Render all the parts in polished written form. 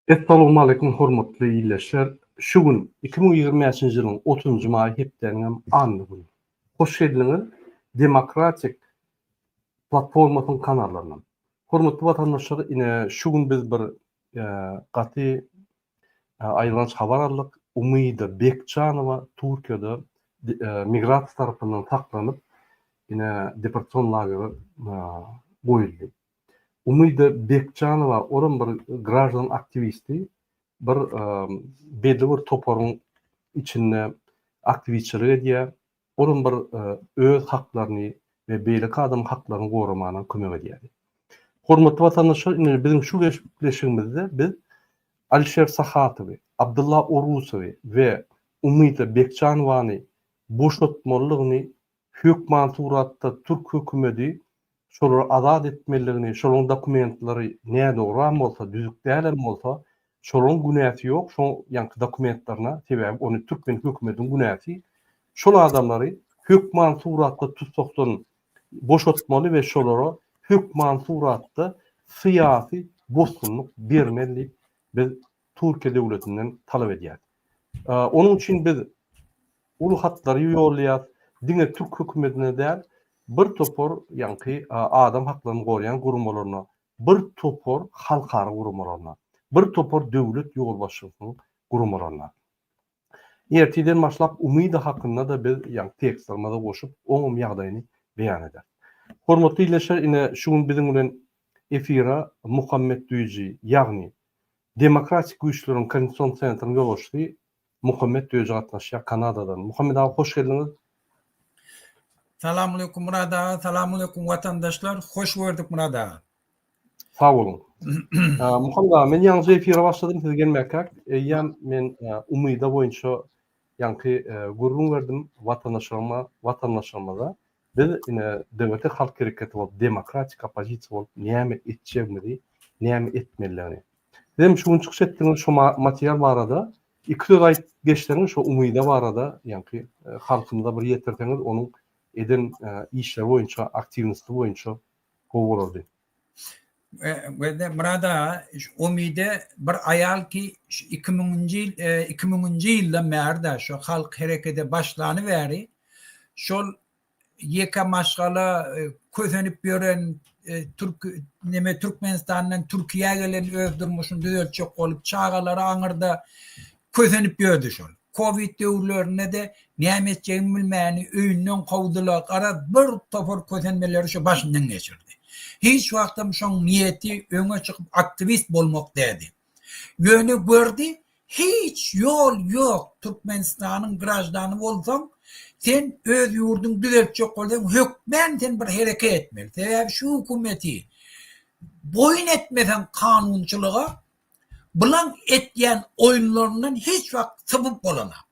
Essalawmaleýkum hormatly ildeşler! Şu gün 2025-nji ýylyň otuzynjy maýy hepdäniňem anna güni. Hoş geldiňiz Demokratik platformasynyň kanallaryna. Hormatly watandaşlar ine şu gün biz bir gaty aýylganç habar aldyk. Umyda Bekjanowa Türkiýede migrasiýa tarapyndan saklanyp ine deportasion lagere goýuldy. Umyda Bekjanowa olam bir graždan aktiwisti, bir belli bir toparyň içinde aktiwistçilik edýär. Olam bir öz haklaryny we beýleki adamyň haklaryny goramana kömek edýär. Hormatly watandaşlar, indi biziň şu gepleşigimizde biz Alişer Sahatowy, Abdylla Orusowy we Umyda Bekjanowany boşatmalydygyny hökman suratda türk hökümedi şolary azat etmelidigini, şolaryň dokumentleri nädogram bolsa, düzük dälem bolsa, şolaryň günäsi ýok, şoň ýaňky dokumentlerine, sebäbi ony türkmen hökümediniň günäsi, şol adamlary hökman suratda tussagdan boşatmaly we şolara hökman suratda syýasy bosgunlyk bermeli diýip biz Türkiýe döwletinden talap edýäris. Onuň üçin biz uly hatlary ýollaýarys, diňe türk hökümetine däl, bir topar ýaňky adam haklaryny goraýan guramalaryna, bir topar halkara guramalaryna, bir topar döwlet ýolbaşçysynyň guramalaryna. Ertirden başlap Umyda hakynda-da biz ýaňky tekstlerimize goşup, oňam ýagdaýyny beýan ederis. Hormatly ildeşler, ine şu gün biziň bilen efire Muhammet Düýji, ýagny Demokratik güýçleriň Konstitusion sentriniň ýolbaşçysy Muhammet Döji gatnaşýar Kanadadan. Muhammet aga hoş geldiňiz. Salamaleýkum Myrat aga, salamaleýkum watandaşlar, hoş gördük Myrat aga. Sag boluň. Muhammet aga, men ýaňyja efire başladym siz gelmäkäk. Eýýäm men Umyda boýunça ýaňky gürrüň berdim watandaşlaryma, watandaşlarymyza. Biz ine DWT halk hereketi bolup, demokratik oppozisiýa bolup näme etjegimizi, näme etmelidigini. Siz hem şu gün çykyş etdiňiz şu material barada. Iki söz aýdyp geçseňiz şu Umyda barada, ýaňky halkymyza bir ýetirseňiz onuň eden işleri boýunça, aktiwnosty boýunça gowy bolardy. Gözle Myrat aga, Umyda bir aýal ki şu iki müňünji ýyl, iki müňünji ýyldan bäri-de şu halk herekede başlany bäri şol ýeke maşgala kösenip ýören türk neme Türkmenistandan Türkiýä gelen öz durmuşyny düzeltjek bolup çagalary aňyrda kösenip ýördi şol. Covid döwürlerinde-de näme etjegini bilmäni öýünden kowdular garaz bir topar kösenmeleri şu başyndan geçirdi. Hiç wagtam şoň niýeti öňe çykyp aktiwist bolmak dädi. Ýöne gördi Hiç ýol ýok Türkmenistanyň graždany bolsaň sen öz ýurduňy düzeltjek bolsaň hökmän sen bir hereket etmeli sebäbi şu hökümeti boýun etmeseň kanunçylyga bulaň etýän oýunlaryndan hiç wagt sypyp bolanak.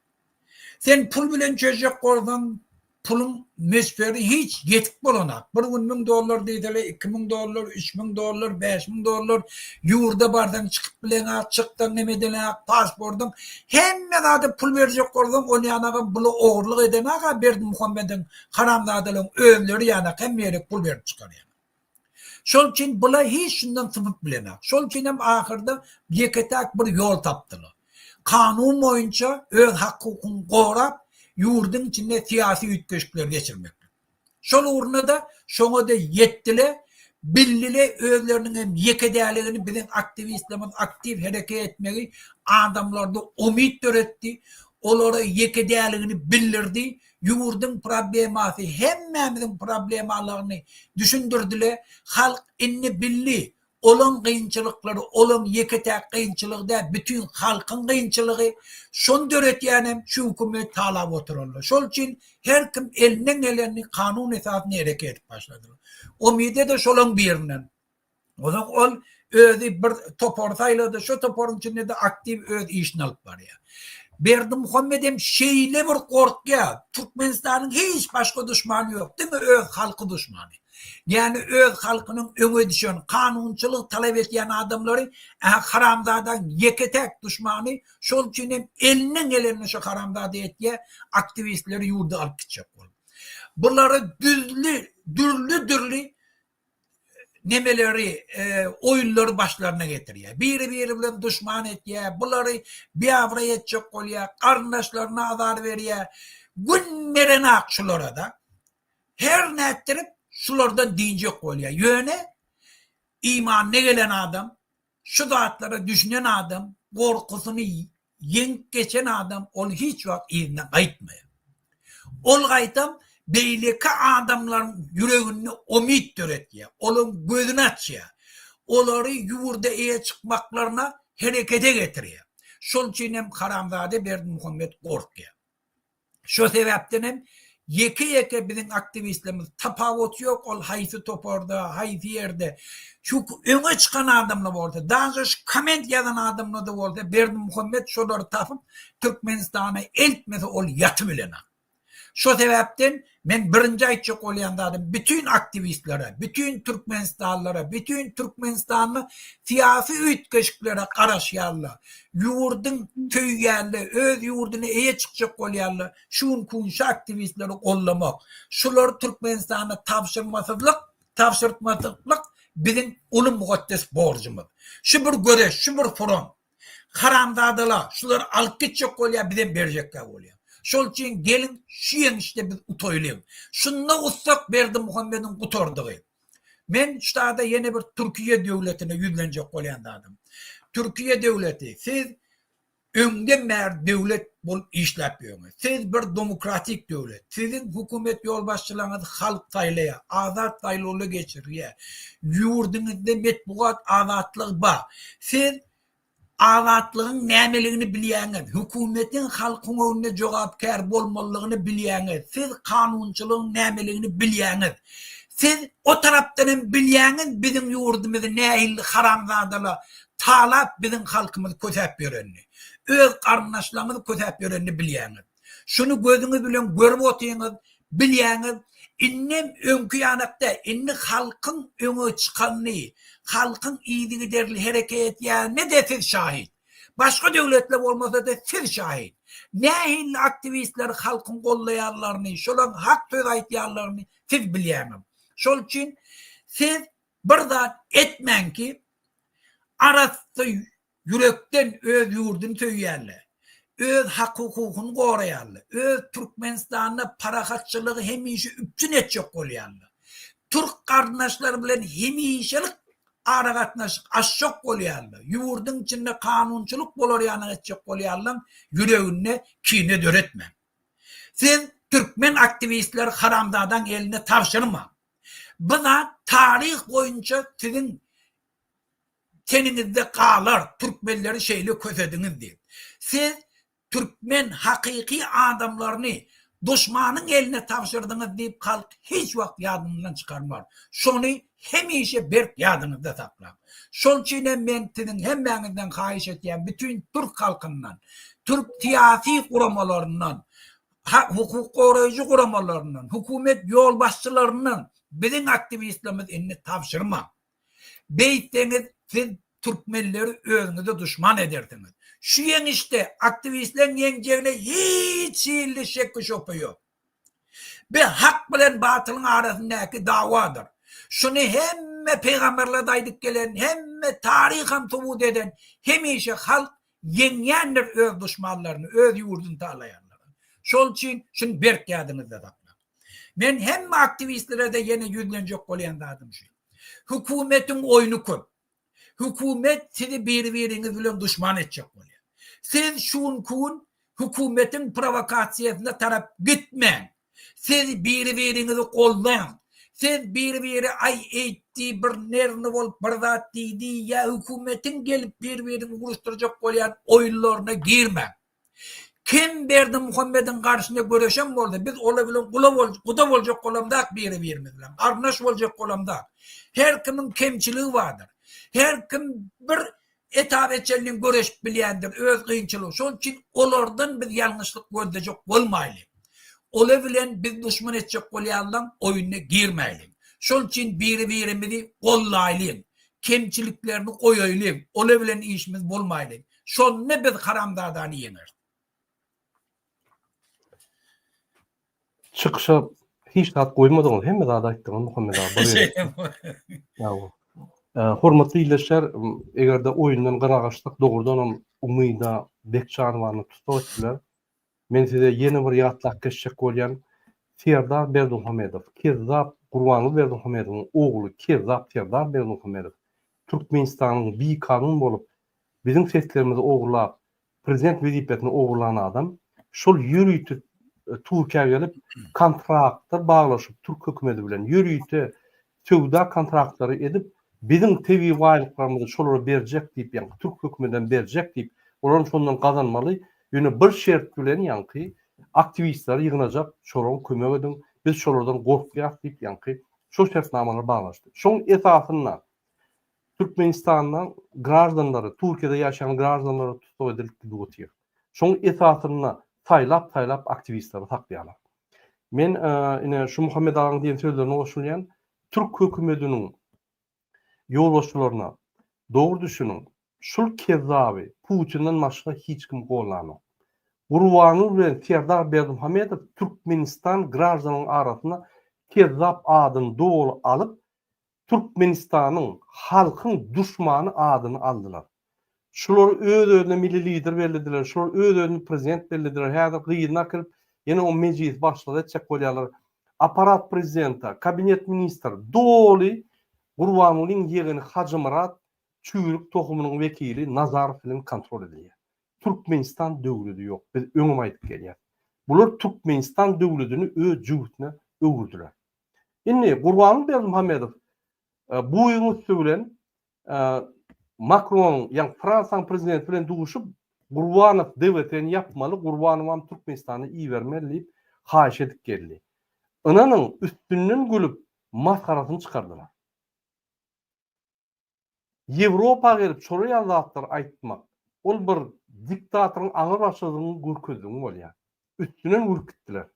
Sen pul bilen çözjek bolsaň, puluň möçberi hiç ýetik bolanak. Bir gün müň dollar diýseler, 2000 dollar, 3000 dollar, 5000 dollar, ýurda barsaň çykyp bileňak, çyksaň neme edeňak, pasportyň, hemme zada pul berjek bolsaň, ol ýanagam bula ogurlyk edenak-a Berdimuhamediň haramzadalaryň özleri ýanak hemme ýere pul berip çykarýar. Şol üçin bula hiç şundan sypyp bilenak. Şol üçin hem ahyrda ýeke-täk bir ýol tapdylar. Kanun boýunça öz hak-hukugyňy gorap, ýurduň içinde syýasy üýtgeşikleri geçirmeklik. Şol ugrunda-da şoňa-da ýetdile, bildile özleriniň hem ýeke däligini biziň aktiwistlerimiz aktiw hereket etmegi adamlarda umyt döretdi, olara ýeke däligini bildirdi, Ýurduň problemasy hemmämiziň problemalaryny düşündirdile, halk indi bildi, olaň gynçylyklary olaň ýeke täk gynçylygy däl, bütin halkyň gynçylygy, şony döretýänem şu hökümet talap oturanlar. Şol üçin her kim elinden gelenini kanun esasynda hereket edip başladylar. Umyda-da şolaň birinden. Onsoň ol özi bir topar saýlady, şo toparyň içinde-de aktiw öz işini alyp barýar. Berdimuhamet hem şeýle bir gorkýar, Türkmenistanyň hiç başga duşmany ýok, diňe öz halky duşmany. Ýagny öz halkynyň öňe düşen, kanunçylyk talap edýän adamlary haramzadaň ýeke-täk duşmany, şol üçin hem elinden gelenini şo haramzada etýär, aktiwistleri ýurda alyp gitjek bolup. Bulara düzli, dürli-dürli. nemeleri, oýunlary başlaryna getirýär. Biri-biri bilen duşman etýär, bulary biabraý etjek bolýar, garyndaşlaryna azar berýär. Gün berenak şulara-da. Her nätdirip şulardan dynjak bolýar. Ýöne imanyna gelen adam, şu zatlara düşünen adam, gorkusyny ýeňip geçen adam ol hiç wagt yzyna gaýtmaýar. Ol gaýtam beýleki adamlaryň ýüreginde umyt döretýär, olaryň gözüni açýar, olary ýurda eýe çykmaklaryna herekete getirýär. Şol üçin hem haramzada Berdimuhamet gorkýar. Şo sebäpden hem ýeke-ýeke biziň aktiwistlerimiz tapawuty ýok ol haýsy toparda, haýsy ýerde şu öňe çykan adamlar bolsa, daže şu komment ýazan adamlar-da bolsa Berdimuhamet şolary tapyp Türkmenistana eltmese ol ýatybilenak. Şo sebäpden men birinji aýtjak bolýan zadym bütin aktiwistlere, bütin türkmenistanlylara, bütin Türkmenistanda syýasy üýtgeşiklere garaşýanlar, ýurduň söýýänler, öz ýurduna eýe çykjak bolýanlar şu günki gün şu aktiwistleri gollamak, şulary Türkmenistana tabşyrmasyzlyk, tabşyrtmazlyk biziň uly mukaddes borjumyz. Şu bir göreş, şu bir front. Haramzadalar şulary alyp gitjek bolýar bizem berjekkä bolýar. Şol üçin geliň şu ýeňişde biz utaýlyň. Şunda utsak Berdimuhamediň gutardygy. Men şu taýda ýene bir Türkiýe döwletine ýüzlenjek bolýan zadym. Türkiýe döwleti siz öňden bäri döwlet bolup işläp ýörüňiz. Siz bir demokratik döwlet. Siziň hökümet ýolbaşçylaryňyzy halk saýlaýar, azat saýlawlar geçirilýär. Ýurduňyzda metbugat azatlygy bar. Siz azatlygyň nämeligini bilýäňiz, hökümetiň halkyň öňünde jogapkär bolmalydygyny bilýäňiz, siz kanunçylygyň nämeligini bilýäňiz. Siz o tarapdan hem bilýäňiz biziň ýurdumyzy nähili haramzadalar talap biziň halkymyzy kösäp ýörenini. Öz garyndaşlaryňyzy kösäp ýörenini bilýäňiz. Şuny gözüňiz bilen görüp otyňyz, bilýäňiz. Indem öňki ýanak däl, indi halkyň öňe çykanyny, halkyň yzygiderli hereket etýänine-de siz şahyt. Başga döwletler bolmasa-da siz şahyt. Nähili aktiwistleri halkyň gollaýanlaryny, şolaryň hak söz aýtýanlaryny siz bilýäňiz. Şol üçin siz bir zat etmäňki, arassa Ýürekden öz ýurduny söýýänler, öz hak-hukukyny goraýanlar, öz Türkmenistanda parahatçylygy hemişe üpjün etjek bolýanlar, türk garyndaşlary bilen hemişelik aragatnaşyk açjak bolýanlar, ýurduň içinde kanunçylyk bolar ýaly etjek bolýanlaryň ýüreginde kine döretmäň. Siz türkmen aktiwistleri haramzadaň eline tabşyrmaň. Bu zat taryh boýunça siziň Teniňizde galar türkmenleri şeýle kösediňiz diýip. Siz türkmen hakyky adamlaryny duşmanyň eline tabşyrdyňyz diýip halk hiç wagt ýadyndan çykarmar. Şony hemişe berk ýadyňyzda saklaň. Şol üçin hem men siziň hemmäňizden haýyş etýän bütin türk halkyndan, türk syýasy guramalaryndan, hukuk goraýjy guramalaryndan, hökümet ýolbaşçylaryndan biziň aktiwistlerimizi indi tabşyrmaň. Beýtseňiz siz türkmenleri özüňize duşman edersiňiz. Şu ýeňişde aktiwistleň ýeňjegine hiç hili şekki-şübhe ýok. Bi hak bilen batylyň arasyndaky dawadyr. Şuny hemme pygamberler-de aýdyp gelen, hemme taryham subut eden, hemişe halk ýeňýändir öz duşmanlaryny, öz ýurduny talaýanlary. Şol üçin şuny berk ýadyňyzda saklaň. Men hemme aktiwistlere-de ýene ýüzlenjek bolýan zadym şu. Hökümetiň oýny köp. Hökümet sizi biri-biriňiz bilen duşman etjek bolýar. Siz şu günki gün hökümetiň prowokasiýasyna tarap gitmäň. Siz biri-biriňizi goldaň. Siz biri-biri aý eýtdi, bir nerwny bolup bir zat diýdi ýa hökümetiň gelip bir-biriňi uruşdyrjak bolýan oýunlaryna girmäň. Kim Berdimuhamediň garşyna göreşen bolsa, biz olar bilen gula bol, guda boljak bolamzak biri-birimiz bilen, garyndaş boljak bolamzak. Her kimiň kemçiligi bardyr. Her kim bir etaba çenli göreşip bilýändir, öz kynçylygy. Şonuň üçin olardan biz ýalňyşlyk gözlejek bolmaýlyň. Olar bilen biz duşman etjek bolýanlaň oýnuna girmäýliň. Şonuň üçin biri-birimizi gollaýlyň. Kemçiliklerini goýaýlyň. Olar bilen işimiz bolmaýlyň. Şonda biz haramzadany ýeňeris. Çykyşa. Hiç zat goýmadyňyz, hemme zady aýtdyňyz Muhammet aga. Bir gezek. Hormatly ildeşler, eger-de oýundan gyra gaçsak, dogrudanam Umyda Bekjanowany tussag etdiler. Men size ýene bir ýatlap geçjek bolýan, Serdar Berdimuhamedow, kezzap Gurbanguly Berdimuhamedowyň ogly kezzap Serdar Berdimuhamedow Türkmenistanyň bikanun bolup, biziň seslerimizi ogurlap, prezident wezipesini ogurlan adam, şol ýörite Türkiýä gelip kontraktlar baglaşyp türk hökümeti bilen ýörite söwda kontraktlary edip biziň tebigy baýlyklarymyzy şolara berjek diýip ýaňky türk hökümedem berjek diýip olaram şondan gazanmaly ýöne bir şert bilen ýaňky aktiwistleri ýygnajak şolaň kömek ediň biz şolardan gorkýas diýip ýaňky şol şertnamalar baglaşdy şoň esasynda Türkmenistanda graždanlary, Türkiýede ýaşaýan graždanlary tussag edilip gidip otyr. Şoň esasynda saýlap-saýlap aktiwistleri saklaýarlar. Men ine şu Muhammet agaň diýen sözlerine goşulýan, türk hökümediniň ýolbaşçylaryna dogry düşüniň, şul kezzaby Putinden başga hiç kim gollanok. Gurbanguly bilen Serdar Berdimuhamedow Türkmenistan graždanyň arasynda kezzap adyny doly alyp, Türkmenistanyň halkyň duşmany adyny aldylar. Şular öz-özüne milli lider bellediler, şular öz-özüni prezident bellediler, häzir gyzyny akirip ýene o mejlisi başlygy etjek bolýarlar. Aparat prezidenta, kabinet ministr doly Gurbangulyň ýegeni Hajymyrat çüýrük tohumynyň wekili Nazarow bilen kontrol edilýär. Türkmenistan döwledi ýok, biz öňem aýdyp gelýäs. Bular Türkmenistan döwledini öz jübüsine öwürdiler. Indi Gurbanguly Berdimuhamedow Buýyň üsti bilen Makronyň, ýagny Fransiýanyň prezidenti bilen duşup, Gurbanow DWT-ni ýapmaly, Gurbanowam Türkmenistana ibermeli diýip haýyş edip geldi. Ynanyň, üstünden gülüp, masgarasyny çykardylar. Ýewropa gelip şolar ýaly zatlary aýtmak, ol bir diktatoryň aňrybaşydygyny görkezdigiň bolýar. Üstünden gülüp gitdiler.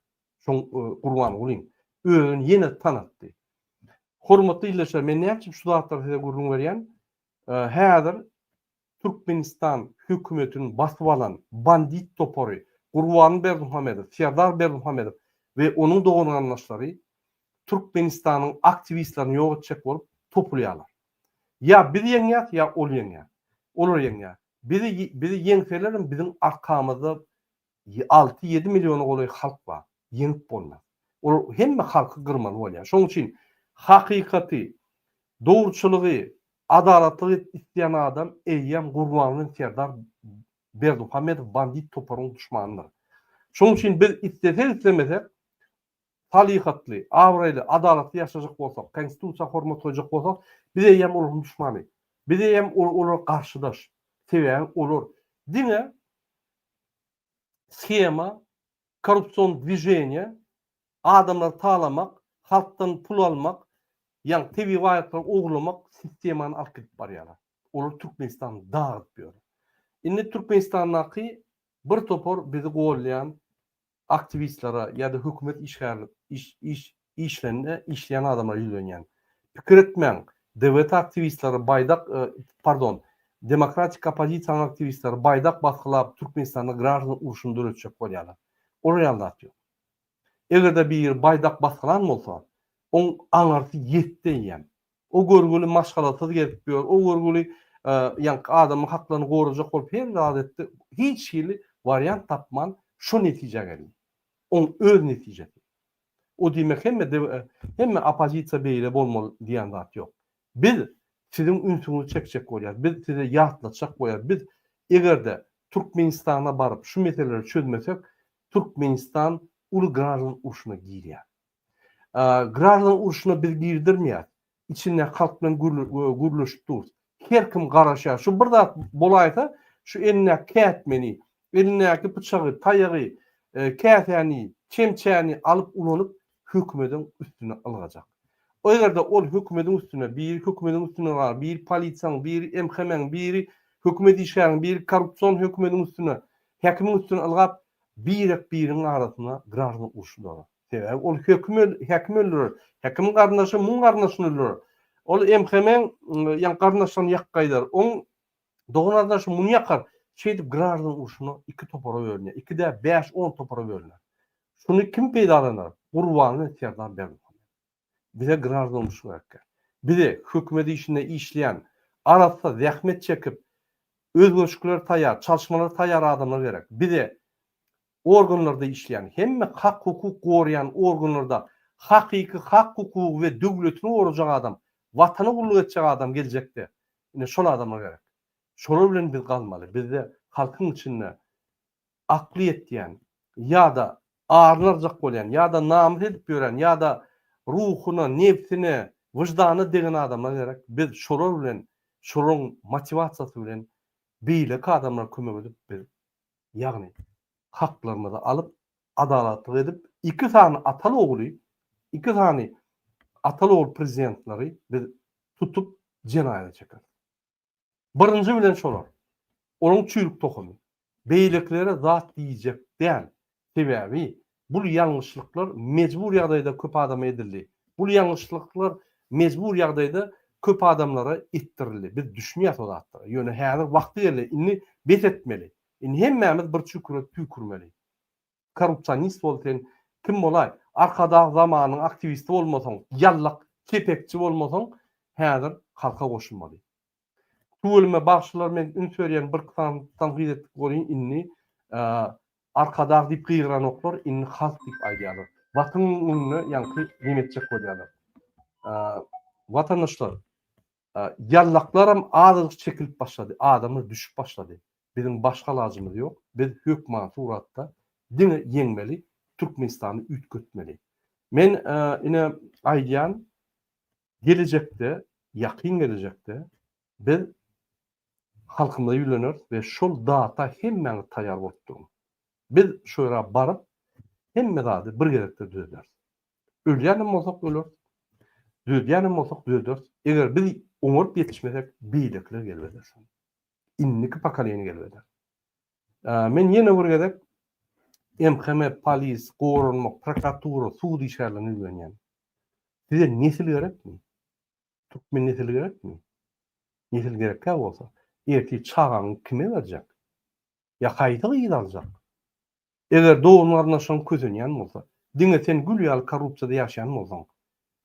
Şoň Gurbangulyň özüni ýene tanatdy. Hormatly ildeşler, men näme üçin şu zatlary size gürrüň berýän? Häzir Türkmenistan hökümetini basyp alan bandit topary Gurbanguly Berdimuhamedow, Serdar Berdimuhamedow we onuň dogan-garyndaşlary Türkmenistanyň aktiwistlerini ýok etjek bolup topulýarlar. Ýa biz ýeňýäs, ýa ol ýeňýär. Olar ýeňýär. Bizi bizi ýeňselerem biziň arkamyzda 6-7 milliona golaý halk bar. Ýeňip bolmaz. Olar hemme halky gyrmaly bolýar. Şonuň üçin hakykaty, dogruçylygy, adalatlygy isleýän adam eýýäm Gurbanguly Serdar Berdimuhamedow bandit toparyň duşmanydyr. Şonuň üçin biz islesek islemesek salyhatly, abraýly, adalatly ýaşajak bolsak, Konstitusiýa hormat goýjak bolsak, biz eýýäm olaryň duşmany. Biz eýýäm olara garşydaş. Sebäbi olar diňe shema, korrupsion dwiženiýe, adamlary talamak, halkdan pul almak, ýagny tebigy baýlyklary ogurlamak sistemany alyp gidip barýarlar. Olar Türkmenistany dagydyp ýör. Indi Türkmenistandaky bir topar bizi goldaýan aktiwistlere ýa-da hökümet işgär iş iş işlende işleýän adamlara ýüzlenýän. Pikir etmäň, DWT aktiwistleri baýdak pardon, demokratik oppozisiýanyň aktiwistleri baýdak basgylap Türkmenistanda graždan urşuny döretjek bolýarlar. Olar ýaly zat ýok. Eger-de biri baýdak basgylan bolsa, oň aňyrsy ýetdi eýýäm. O görgüli maşgalasyz gezip ýör, o görgüli ýaňky adamyň haklaryny gorajak bolup her zat etdi, hiç hili wariant tapman şo netijä geldi. Oň öz netijesi. O diýmek hemme hemme oppozisiýa beýle bolmaly diýen zat ýok. Biz siziň ünsüňizi çekjek bolýas, biz size ýatlatjak bolýas, biz eger-de Türkmenistana baryp şu meseleleri çözmesek, Türkmenistan uly graždan urşuna girýär. Graždan urşuna biz girdirmeýäs. Içindäki halk bilen gürleşip durus. Her kim garaşýar. Şu bir zat bolaýsa, şu elindäki kätmeni, elindäki pyçagy, taýagy, käsäni, çemçäni alyp ulanyp hökümediň üstüne ylgajak. Eger-de ol hökümediň üstüne, biri hökümediň üstüne ylgar, biri polisiýanyň, biri MHM-iň, biri hökümet işgäriniň, biri korrupsion hökümediň üstüne, häkimiň üstüne ylgap, birek-biriň arasynda graždan urşy dorar. Sebäbi ol höküm häkim öldürer. Häkimiň garyndaşy muň garyndaşyny öldürer. Ol MHM-iň ýa garyndaşlaryny ýakyp gaýdar. Oň dogan garyndaşy muny ýakar. Şeýdip graždan urşuna iki topara bölünýär. Iki däl, bäş, on topara bölüner. Şuny kim peýdalanar? Gurbanguly Serdar Berdimuhamedow. Bize graždan durmuş gerekkä. Bize hökümet işinde işleýän, arassa zähmet çekip, özgerişliklere taýýar, çalyşmalara taýýar adamlar gerek. Bize organlarda işleýän, hemme hak-hukuk goraýan organlarda hakyky hak-hukugy we döwletini gorajak adam, Watana gulluk etjek adam geljekde. Ine şol adamlar gerek. Şolar bilen biz galmaly. Bizde halkyň içinde akly ýetýän ýa-da aryny aljak bolýan ýa-da namys edip ýören ýa-da ruhuna, nebsine, wyždanyna degen adamlar gerek. Biz şolar bilen, şolaryň motiwasiýasy bilen beýleki adamlara kömek edip biz ýagny haklarymyzy alyp, adalatlyk edip, iki sany ataly-ogly, iki sany ataly-ogul prezidentleri biz tutup jenaýata çekeris. Birinji bilen şolar. Olaň çüýrük tohumy. Beýlekilere zat diýjek däl. Sebäbi bul ýalňyşlyklar mejbur ýagdaýda köp adama edildi. Bul ýalňyşlyklar mejbur ýagdaýda köp adamlara etdirildi. Biz düşünýäs o zatlara. Ýöne häzir wagty geldi. Indi bes etmeli. Indi hemmämiz bir çüküre tüýkürmeli. Korrupsionist bol sen kim bolaý. Arkadag zamanynyň aktiwisti bolmasaň, ýallak kepekçi bolmasaň häzir halka goşulmaly. Tüweleme bagşylar men üns berýän bir sany tankyt etdik welin indi Arkadag diýip gygyranoklar indi halk diýip aýdýarlar. Watyň öňünde ýaňky neme etjek bolýarlar. Watandaşlar Ýallaklaram azajyk çekilip başlady, adamlar düşüp başlady. Biziň başga alajymyz ýok. Biz hökman suratda diňe ýeňmeli, Türkmenistany üýtgetmeli. Men ine aýdýan, gelejekde, ýakyn gelejekde biz halkymyza ýüzleneris we şol data hemmäňiz taýýar bolup duruň. Biz şo ýere baryp, hemme zady bir gezekde düzederis. Ölýänem bolsak öleris, düzedýänem bolsak düzederis. Eger biz oňaryp ýetişmesek, beýlekiler gelip eder şony. Indiki pokoleniýa gelip eder. Men ýene bir gezek MHM, polis, goranmak, prokuratura, sud işgärlerine ýüzlenýän. Size nesil gerekmi? Türkmen nesili gerekmi? Nesil gerekkä bolsa, ertir çagaňy kime berjek? Ýa haýsy gyzy aljak? Eger dogan-garyndaşlaryň kösenýän bolsa, diňe sen gül ýaly korrupsiýada ýaşaýan bolsaň,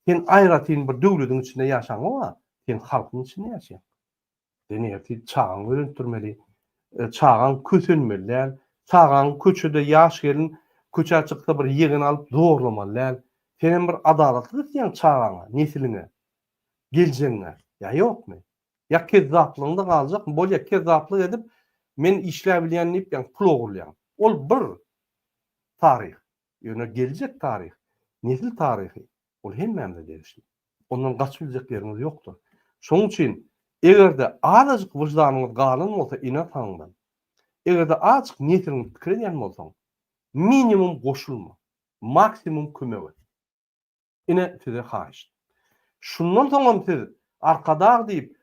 sen aýratyn bir döwlediň içinde ýaşaňok-a, sen halkyň içinde ýaşaýaň. Sen ertir çagaňy öýlendirmeli, çagaň kösenmeli däl, çagaň köçede ýaş gelin köçä çyksa bir ýegen alyp zorlamaly däl. Senem bir adalatlyk isleýäň çagaňa, nesiliňe, geljegiňe, ýa ýokmy? Ýa kezzaplygyňda galjakmy? Bolýa kezzaplyk edip men işläbilýän diýip ýaňy pul ogurlaýaň. Ol bir taryh. Ýöne geljek taryh, nesil taryhy ol hemmämize degişli. Ondan gaçyp biljek ýeriňiz ýokdur. Şonuň üçin eger-de azajyk wyždanyňyz galan bolsa ene-ataňdan, eger-de azajyk nesiliňi pikir edýän bolsaň, minimum goşulma, maksimum kömek et. Ine size haýyşt. Şundan soňam siz Arkadag diýip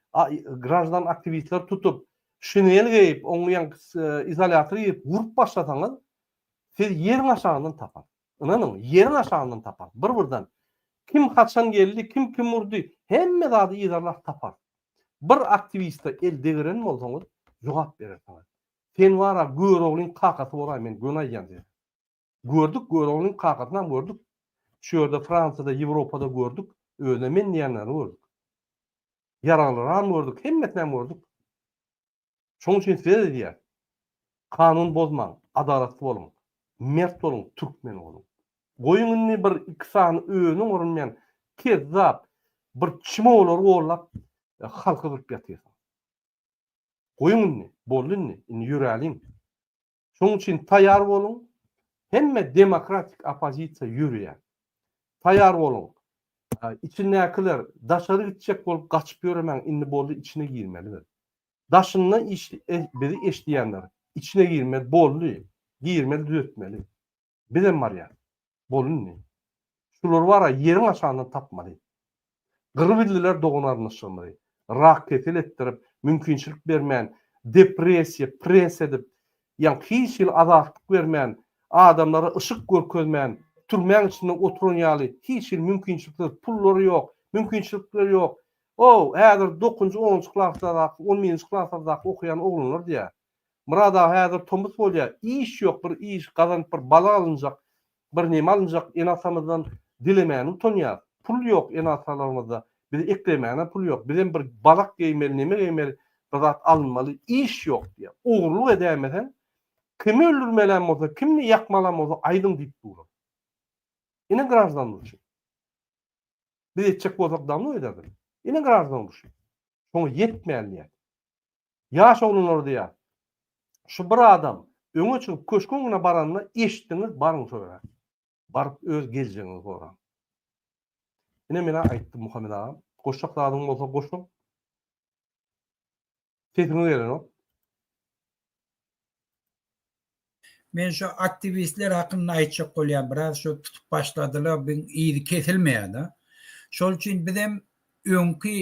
graždan aktiwistleri tutup, şinel geýip, oň ýaňky izolýator geýip urup başlasaňyz, siz ýeriň aşagyndan tapar. Ynanyň, ýeriň aşagyndan tapar. Bir-birden. Kim haçan geldi, kim kim urdy, hemme zady yzarlap tapar. Bir aktiwiste el degiren bolsaňyz, jogap berersiňiz. Sen wara Göroglyň kakasy bolaý, men göni aýdýan size. Gördük Göroglyň kakasynam gördük. Şu ýerde Fransiýada, Ýewropada gördük. Özüne men diýenlerini gördük. Ýaraglaram gördük, hemmesinem gördük. Şonuň üçin size-de diýýär. Kanun bozmaň, adalatly boluň, mert boluň, türkmen boluň. Goýuň indi bir iki sany özüniň orunmaýan kezzap bir çmolary gollap halky gyryp ýatyrsyňyz. Goýuň indi, boldy indi, indi ýöräliň. Şonuň üçin taýýar boluň, hemme demokratik oppozisiýa ýöreýär. Taýýar boluň. Içindäkiler daşary gitjek bolup gaçyp ýöremäň, indi boldy içine girmeli biz. Daşynda iş bizi eşidýänler içine girmeli boldy, girmeli düzetmeli. Bizem barýas. Boldy indi. Şulary bara ýeriň aşagyndan tapmaly. Gyrybildiler dogan-garyndaşlarymyzy. Rak kesel etdirip, mümkinçilik bermän, depressiýa, press edip, ýaňky hiç hili azatlyk bermän, adamlara yşyk görkezmän, türmäň içinde oturan ýaly hiç hili mümkinçiliksiz, pullary ýok, mümkinçilikleri ýok. O, häzir dokunjy, onunjy klaslardaky, on birinji klaslardaky okaýan oglanlar diýýär. Myrat aga häzir tomus bolýar, iş ýok, bir iş gazanyp bir balyk alynjak. Bir neme alynjak ene-atamyzdan dilemäne utanýas. Pul ýok ene-atalarymyzda. Bizi eklemäne pul ýok. Bizem bir balak geýmeli, neme geýmeli, bir zat alynmaly iş ýok diýýär. Ogurlyk edäýmeseň, kimi öldürmelem bolsa, kimni ýakmalam bolsa aýdyň diýip durlar. Ine graždan urşy. Biz etjek bolsak dawno ederdik. Ine graždan urşy. Şoňa ýetmän diýýär. Ýaş oglanlar diýýär. Şu bir adam öňe çykyp köşgüň öňüne baranda eşitdiňiz baryň şo ýere. Baryp öz geljegiňizi soraň. Ine menä aýtdym Muhammet agam. Goşjak zadyň bolsa goşuň. Sesiňiz gelenok. Men şu aktiwistler hakynda aýtjak bolýan biraz şu tutup başladylar biň yzy kesilmeýär-de. Şol üçin bizem öňki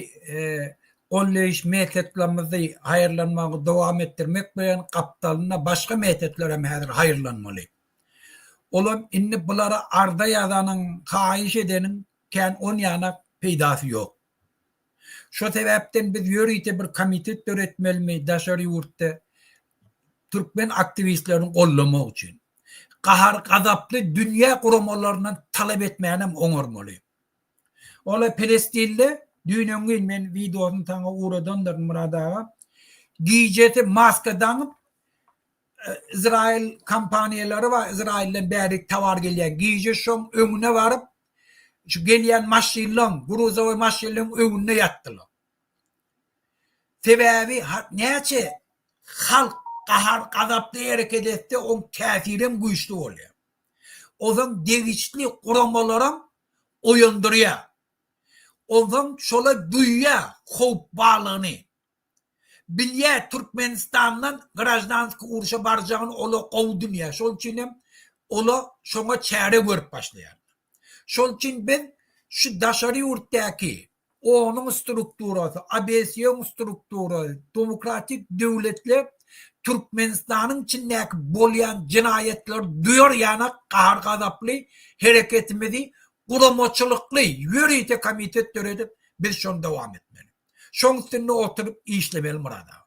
golleýiş metodlarymyzy haýyrlanmagy dowam etdirmek bilen gapdalynda başga metodlar hem häzir haýyrlanmaly. Olam indi bulara arza ýazanyň, haýyş edeniň kän on ýana peýdasy ýok. Şo sebäpden biz ýörite bir komitet döretmelimi daşary ýurtda türkmen aktiwistlerini goldamak üçin. Gahar-gazaply dünýä guramalaryndan talap etmänem oňarmaly. Ola Pelestinli düýn-öňňin men wideosyny saňa ugradandyryn Myrat aga. Gijesi maska daňyp Izrail kompaniýalary bar, Izrailden bärik towar gelýär. Gije şoň öňüne baryp, şu gelýän maşynlaň, gruzowy maşynlaň öňünde ýatdylar. Sebäbi näçe halk gahar-gazaply hereket etse, oň täsirem güýçli bolýar. Onsoň degişli guramalaram oýandyrýar. Onsoň şolar duýýar howp barlygyny. Bilýär Türkmenistandan graždanski urşa barjagyny ola gowy dünýä şol üçin hem ola şoňa çäre görüp başlaýarlar. Şol üçin biz şu daşary ýurtdaky OON-yň strukturasy, ABS-iň strukturasy, demokratik döwletler Türkmenistanyň içindäki bolýan jenaýatlary duýar ýanak gahar-gazaply hereketimizi guramaçylykly ýörite komitet döredip biz şony dowam etmeli. Şoň üstünde oturyp işlemeli Myrat aga.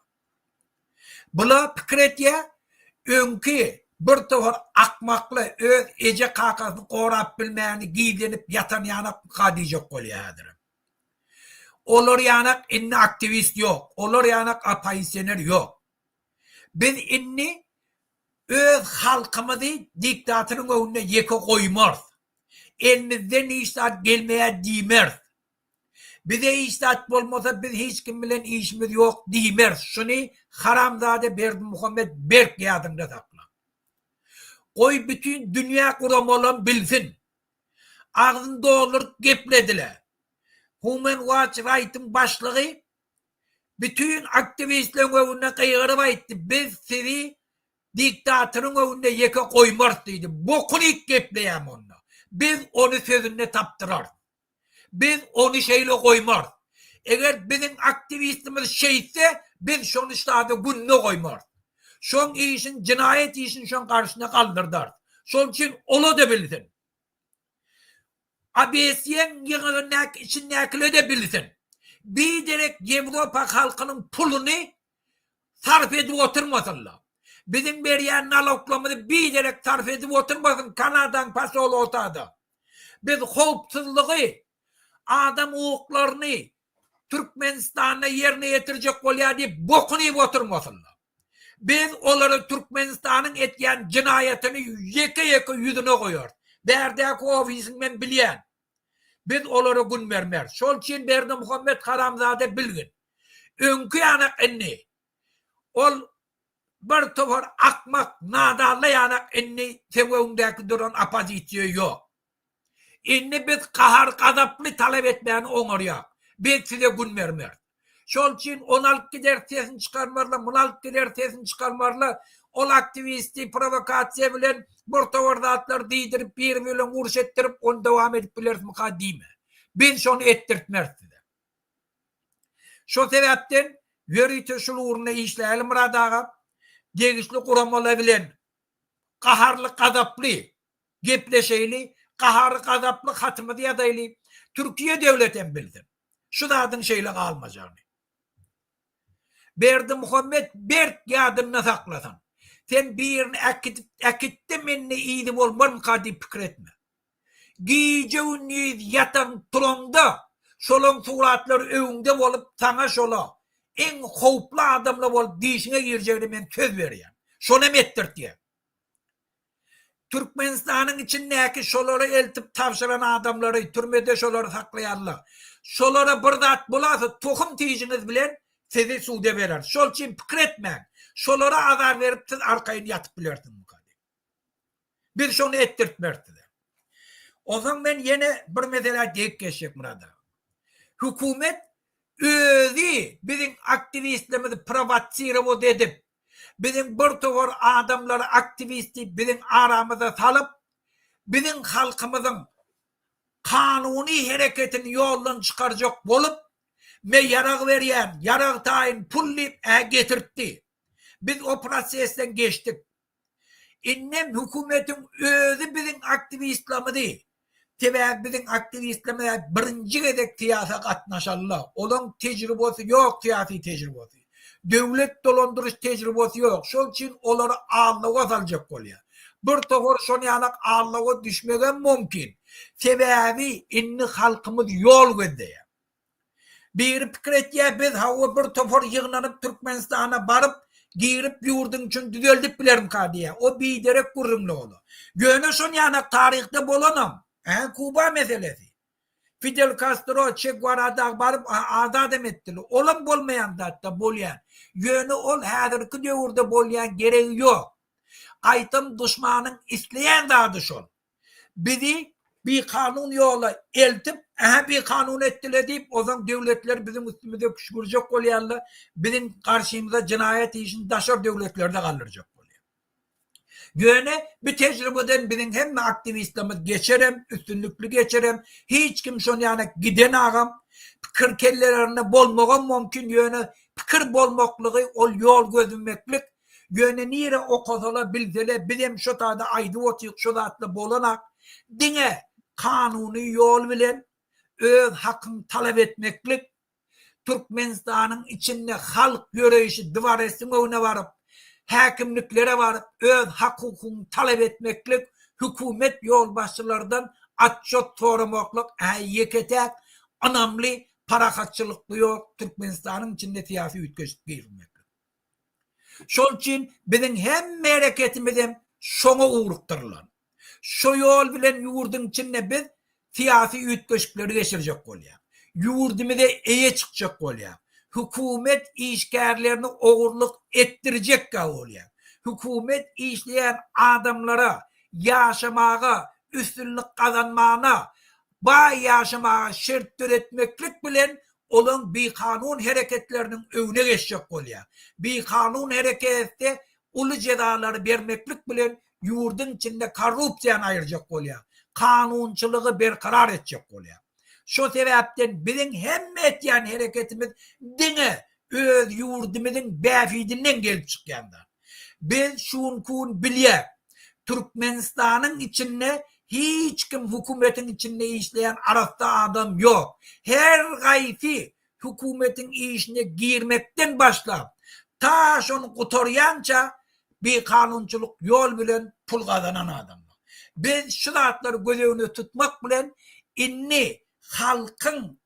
Bula pikir etýä, öňki bir topar akmakly öz eje kakasyny gorap bilmäni gizlenip ýatan ýanakmyka diýjek bolýa häzirem. Olar ýanak indi aktiwist ýok, olar ýanak oppozisioner ýok. Biz indi öz halkymyzy diktatoryň öňünde ýeke goýmarys. Elimizden hiç zat gelmeýär diýmeris. Bize hiç zat bolmasa biz hiç kim bilen işimiz ýok diýmeris. Şuny haramzada Berdimuhamet berk ýadyňda sakla. Goý bütin dünýä guramalam bilsin. Agzyny dolduryp geplediler. Human Watch Right-yň başlygy bütin aktiwistleriň öňünde gygyryp aýtdy, biz sizi diktatoryň öňünde ýeke goýmarys diýdi. Bokuny gepleýämi onda. Biz ony sözünde tapdyrarys. Biz ony şeýle goýmarys. Eger biziň aktiwistimiz şeýtse, biz şony ştada günde goýmarys. Şoň işini, jenaýat işini şoň garşyna galdyrdarys. Şol üçin ola-da bilsin. ABS-iň ýygnagyndaky içindäkiler-de bilsin. Biderek Ýewropa halkynyň puluny sarp edip oturmasynlar. Biziň berýän naloglarymyzy biderek sarp edip oturmasyn Kanadaň posoly otada. Biz howpsuzlygy, adam hukuklaryny Türkmenistanda ýerine ýetirjek bolýar diýip bokuny iýip oturmasynlar. Biz olara Türkmenistanyň etýän jenaýatyny ýeke-ýeke ýüzüne goýarys. Bärdäki ofisini men bilýän. Biz olara gün bermeris. Şol üçin Berdimuhamet haramzada bilgin. Öňki ýanak indi ol Bir topar akmak nadanla ýanak indi seň öňüňdäki duran oppozisiýa ýok. Indi biz gahar gazaply talap etmäni oňarýak. Biz size gün bermeris. Şol üçin ony alyp gideris sesini çykarmarlar, muny alyp gideris sesini çykarmarlar. Ol aktiwisti prowokasiýa bilen bir topar zatlar diýdirip biri bilen uruş etdirip ony dowam edip bilerismika diýme. Biz şony etdirtmeris size. Şo sebäpden ýörite şul ugrunda işläýeli Myrat aga. Degişli guramalar bilen gaharly gazaply gepleşeýli, gaharly gazaply hatymyzy ýazaýly. Türkiýe döwletem bilsin. Şu zadyň şeýle galmajagyny. Berdimuhamet berk ýadynda saklasyn. Sen birini äkidip äkitdim indi yzy bolmarmyka diýip pikir etme. Gije-gündiz ýatan turaňda şolaň suratlary öňüňde bolup saňa şola iň howply adamla bolup dişiňe girjegine men söz berýän. Şonam etdirtýän. Türkmenistanyň içindäki şolara eltip tabşyran adamlary türmede şolary saklaýarlar. Şolara bir zat bolasa tohum tijiňiz bilen sizi suda berer. Şol üçin pikir etmäň. Şolara azar berip siz arkaýyn ýatyp bilersiňiz. Biz şony etdirtmeris size. Onsoň men ýene bir meselä degip geçjek Myrat aga. Hökümet özi biziň aktiwistlerimizi prowosirowat edip, biziň bir topar adamlary aktiwist diýip biziň aramyza salyp, biziň halkymyzyň kanuny hereketini ýoldan çykarjak bolup, me ýarag berýän, ýarag taýyn pul diýip-ä getirtdi. Biz o prosesden geçdik. Indem hökümetiň özi biziň aktiwistlerimizi, sebäbi biziň aktiwistlerimiz birinji gezek syýasa gatnaşanlar, olaň tejribesi ýok syýasy tejribesi, döwlet dolandyryş tejribesi ýok, şol üçin olary aldawa saljak bolýar. Bir topar şon ýalak aldawa düşmegem mümkin. Sebäbi indi halkymyz ýol gözleýär. Biri pikir etýär, biz hawa bir topar ýygnanyp Türkmenistana baryp, girip ýurduň içini düzeldip bilerimka diýýär. O biderek gürrüňle ola. Ýöne şon ýanak taryhda bolanam, hä Kuba meselesi. Fidel Kastro, Çe Gwara dagy baryp azadam etdiler. Olam bolmaýan zatda bolýan. Ýöne ol häzirki döwürde bolýan geregi ýok. Gaýtam duşmanyň isleýän zady şol. Bizi bikanun ýola eltip, ähä bikanun etdiler diýip, ozan döwletler biziň üstümize küşgürjek bolýarlar, biziň garşymyza jenaýat işini daşary döwletlerde galdyrjak bolýar. Ýöne bu tejribeden biziň hemme aktiwistlerimiz geçerem, üstünlikli geçerem, hiç kim şon ýana giden agam, pikir kellelerinde bolmagam mümkin, ýöne pikir bolmaklygy ol ýol gözlemeklik Ýöne nire okasala bilsele bizem şo tada aýdyp otyk şo zatla bolanak diňe kanuny ýol bilen öz hakyň talap etmeklik Türkmenistanyň içinde halk ýöreýşi dwaresiň öňüne baryp häkimliklere baryp öz hak hukugyň talap etmeklik hökümet ýolbaşçylardan atçot soramaklyk ä ýeke täk ynamly parahatçylykly ýol Türkmenistanyň içinde syýasy üýtgeşik girizmeklik. Şol üçin biziň hemme hereketimizem şoňa ugrukdyrylan. Şo ýol bilen ýurduň içinde biz syýasy üýtgeşikleri geçirjek bolýar. Ýurdumyza eýe çykjak bolýar. Hökümet işgärlerini ogurlyk etdirjek bolýar. Hökümet işleýän adamlara ýaşamaga, üstünlik gazanmana, baý ýaşamaga şert döretmeklik bilen olaň bikanun hereketleriniň öňüne geçjek bolýar. Bikanun hereket etse uly jezalary bermeklik bilen ýurduň içinde korrupsiýany aýyrjak bolýar. Kanunçylygy berkarar etjek bolýar. Şo sebäpden biziň hemme etýän hereketimiz diňe öz ýurdumyzyň bähbidinden gelip çykýan zat. Biz şu günki gün bilýäs, Türkmenistanyň içinde hiç kim hökümetiň içinde işleýän arassa adam ýok. Her gaýsy hökümetiň işine girmekden başlap, ta şony gutarýança bikanunçylyk ýol bilen pul gazanan adamlar. Biz şu zatlary göz öňünde tutmak bilen indi halkyň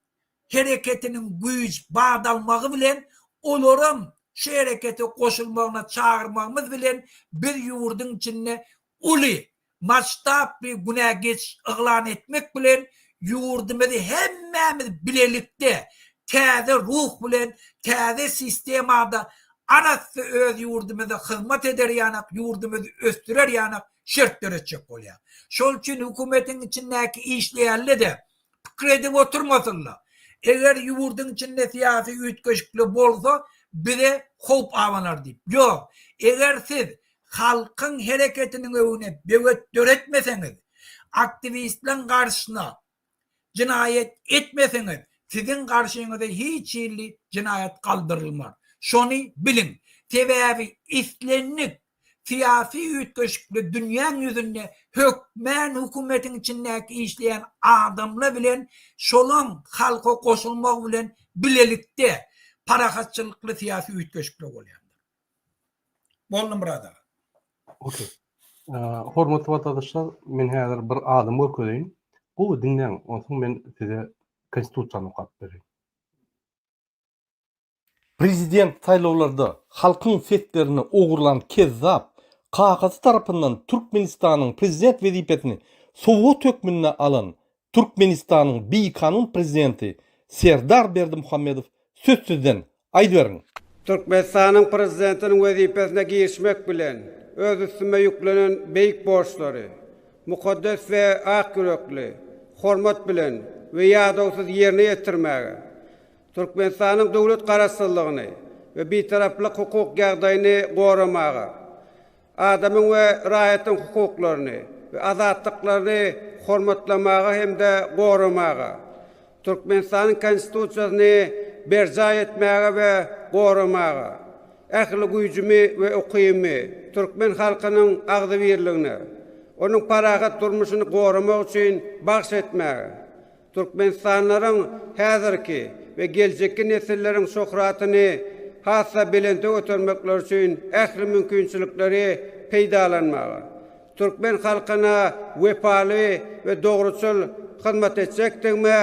hereketiniň güýç bat almagy bilen olaram şu herekete goşulmagyna çagyrmagymyz bilen biz ýurduň içinde uly masştably günä geçiş yglan etmek bilen ýurdumyzy hemmämiz bilelikde täze ruh bilen täze sistemada arassa öz ýurdumyza hyzmat eder ýanak ýurdumyzy ösdürer ýanak şert döretjek bolýar. Şol üçin hökümetiň içindäki işleýänle-de Pikir edip oturmasynlar. Eger ýurduň içinde syýasy üýtgeşiklik bolsa, bize howp abanar diýip. Ýok. Eger siz halkyň hereketiniň öňüne böwet döretmeseňiz, aktiwistleriň garşysyna jenaýat etmeseňiz, siziň garşyňyza hiç hili jenaýat galdyrylmaz. Şony biliň. Sebäbi islendik Syýasy üýtgeşikli dünýäň ýüzünde hökmän hökümetiň içindäki işleýän adamlar bilen şolaň halka goşulmagy bilen bilelikde parahatçylykly syýasy üýtgeşikler bolýandyr. Boldy Myrat aga. Okey. Hormatly watandaşlar, men häzir bir adam görkezeýin. Gowy diňläň, onsoň men size Konstitusiýany okap bereýin. Prezident saýlawlarda halkyň seslerini ogurlan kezzap, kakasy tarapyndan Türkmenistanyň prezident wezipesini sowgat hökmünde alan Türkmenistanyň bikanun prezidenti Serdar Berdimuhamedow söz sizden, aýdyberiň! Türkmenistanyň Prezidentiniň wezipesine girişmek bilen, öz üstüme ýüklenen beýik borçlary mukaddes we ak ýürekli, hormat bilen we ýadawsyz ýerine ýetirmäge, Türkmenistanyň döwlet Garaşsyzlygyny we Bitaraplyk hukuk ýagdaýyny goramaga, adamyň we raýatyň hukuklaryny we azatlyklaryny hormatlamaga hem-de goramaga, Türkmenistanyň Konstitusiýasyny berjaý etmäge we goramaga, ähli güýjümi we ukybymy türkmen halkynyň agzybirligine, onuň parahat durmuşyny goramak üçin bagyş etmäge, Türkmenistanlylaryň häzirki we geljekki nesilleriň şöhratyny has-da belente götermekleri üçin ähli mümkinçilikleri peýdalanmaga, türkmen halkyna wepaly we dogruçyl hyzmat etjekdigime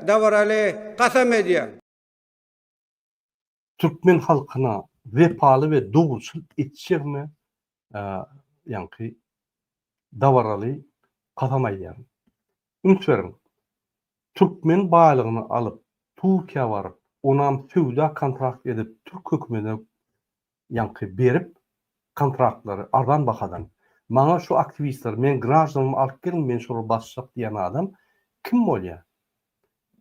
dabaraly kasam edýän. Türkmen halkyna wepaly we dogruçyl etjegime ýaňky dabaraly kasam aýdýaryn. Üns beriň, türkmen baýlygyny alyp Türkiýä baryp, onam söwda kontrakt edip türk hökümedine ýaňky berip kontraktlary arzan bahadan. Maňa şu aktiwistleri, meň graždanymy alyp geliň men şolary basjak diýen adam kim bolýar?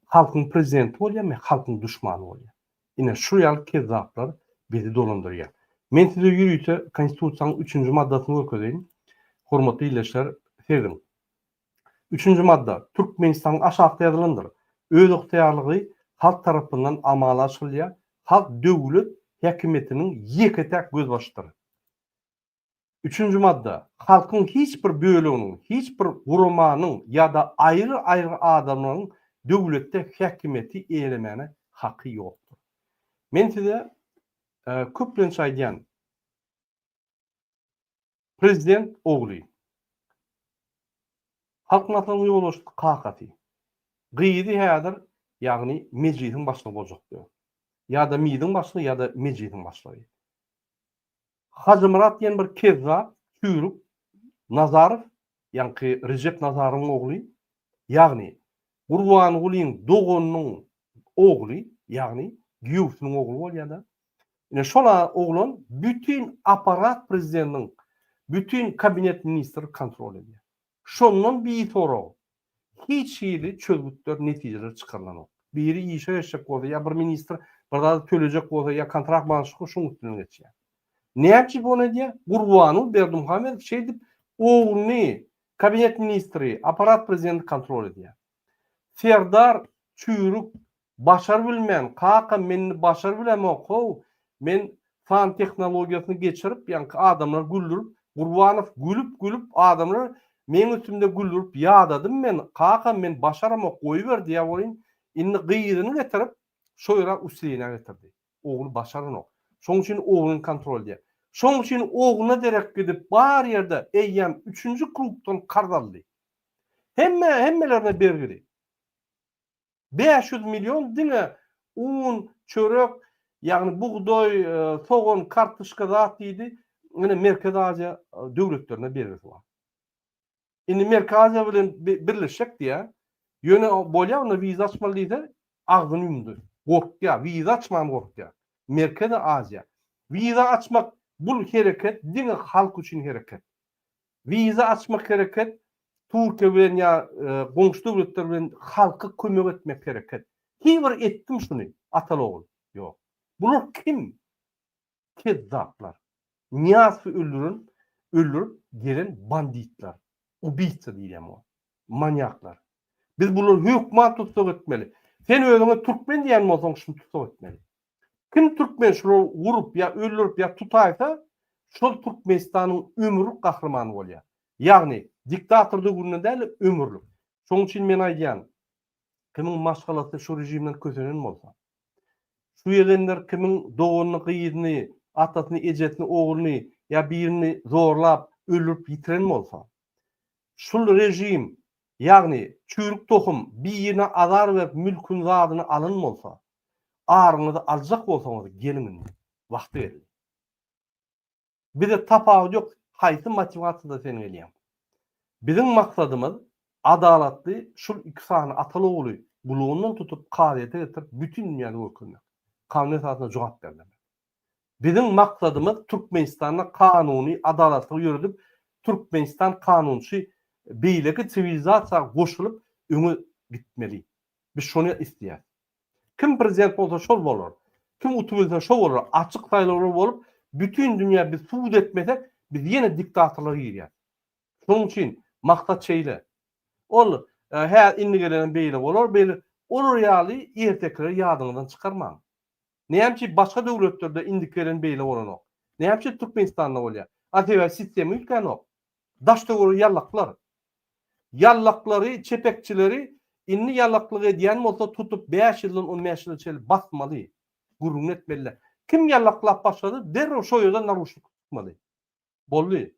Halkyň prezidenti bolýarmy, halkyň duşmany bolýar? Ine şu ýaly kezzaplar bizi dolandyrýar. Men size ýörite Konstitusiýanyň üçünji maddasyny görkezeýin. Hormatly ildeşler, serediň. Üçünji madda, Türkmenistanyň aşakda ýazylandyr. Özygtyýarlygy halk tarapyndan amala aşyrylýar. Halk döwlet häkimiýetiniň ýeke-täk gözbaşydyr. Üçünji madda, halkyň hiç bir böleginiň, hiç bir guramanyň ýa-da aýry-aýry adamlaryň döwletde häkimiýeti eýelemäne haky ýokdur. Men size köplenç aýdýan, prezident ogly, Halk Maslahatynyň ýolbaşçysy kakasy, gyzy häzir, ýagny Mejlisiň başlygy boljak diýýär. Ýa-da MİD-iň başlygy ýa-da Mejlisiň başlygy. Hajymyrat diýen bir kezzap, çüýrük, Nazarow, ýaňky Rejep Nazarowyň ogly, ýagny Gurbangulyň doganynyň ogly, ýagny giýewsiniň ogly bolýar-da. Ine şol oglan bütin apparat prezidentiň, bütin kabinet ministri kontrol edýär. Şondan bisorag hiç hili çözgütler, netijeler çykarylanok. Biri işe geçjek bolsa ýa bir ministr bir zady tölejek bolsa ýa kontrakt baglaşjak bolsa şoň üstünden geçýär. Näme üçin ony edýär? Gurbanow Berdimuhamedow şeýdip ogluny, kabinet ministri, apparat prezidenti kontrol edýär. Serdar çüýrük Başar bilmen, kakam men indi başar bilemok how, men san tehnologiýasyny geçirip ýaňky adamlary güldürip, Gurbanow gülüp gülüp adamlar meň üstümde güldürip ýadadym men, kakam men başaramok goýber diýýär welin indi gyzyny getirip şo ýere usleýnä getirdi. Ogly başaranok. Şoň üçin ogluny kontrol edýär. Şoň üçin ogluna derek gidip bar ýerde eýýäm üçünji krugdan karz aldy. Hemme hemmelerine bergili. 500 million diňe un, çörek, ýagny bugdaý, sogan, kartyşka zat diýdi. Ine Merkezi Aziýa döwletlerine bergisi bar. Indi Merkezi Aziýa bilen birleşjek diýýär. Ýöne bolýar onda wiza açmaly diýse, agzyny ýumdy. Gorkýar, wiza açman gorkýar. Merkezi Aziýa. Wiza açmak bul hereket diňe halk üçin hereket. Wiza açmak hereket Türkiýe bilen ýa goňşy döwletler bilen halka kömek etmek hereket. Hiý bir etdim şuny ataly ogul. Ýok. Bular kim? Kezzaplar. Nyýazowy öldüren, öldürip gelen banditler. Ubiyca diýilýän muňa. Manýaklar. Biz bulary hökman tussag etmeli. Sen özüňe türkmen diýen bolsaň şuny tussag etmeli. Kim türkmen şulary urup ýa öldürip ýa tutaýsa şol Türkmenistanyň ömürlik gahrymany bolýar. Ýagny diktator döwründe däl ömürlik. Şonuň üçin men aýdýan kimiň maşgalasy şu režimden kösenen bolsa, şu ýegenler kimiň doganyny gyzyny, atasyny, ejesini, ogluny ýa birini zorlap. öldürip ýitiren bolsa, şul režim, ýagny çüýrük tohum birine azar berip mülküni zadyny alan bolsa, aryňyzy aljak bolsaňyz geliň indi. Wagty geldi. Bize tapawudy ýok haýsy motiwasiýada sen gelýäň. Biziň maksadymyz adalatly şul iki sany ataly-ogly gulagyndan tutup kazyýete getirip bütin dünýäde görkezmek. Kanun esasynda jogap berdirmek. Biziň maksadymyz Türkmenistanda kanuny adalatlygy ýöredip Türkmenistan kanunçy beýleki siwilizasiýa goşulyp öňe gitmeli. Biz şony isleýäs. Kim prezident bolsa şol bolar. Kim utubilse şo bolar. Açyk saýlawlar bolup, bütin dünýä biz subut etmesek, biz ýene diktatorlyga girýäs. Şonuň üçin maksat şeýle. Ol hä indi gelenem beýle bolar, beýle olar ýaly ertekileri ýadyňyzdan çykarmaň. Näme üçin başga döwletlerde indiki gelen beýle bolanok? Näme üçin Türkmenistanda bolýar? A sebäbi sistema üýtgänok. Daş töweregi ýallaklar. Ýallaklary, çepekçileri indi ýallaklyk edýän bolsa tutup bäş ýyldan on bäş ýyla çenli basmaly. Gürrüňini etmeliler. Kim ýallaklap başlady, derrew şo ýerden naruşnik tutmaly. Boldy.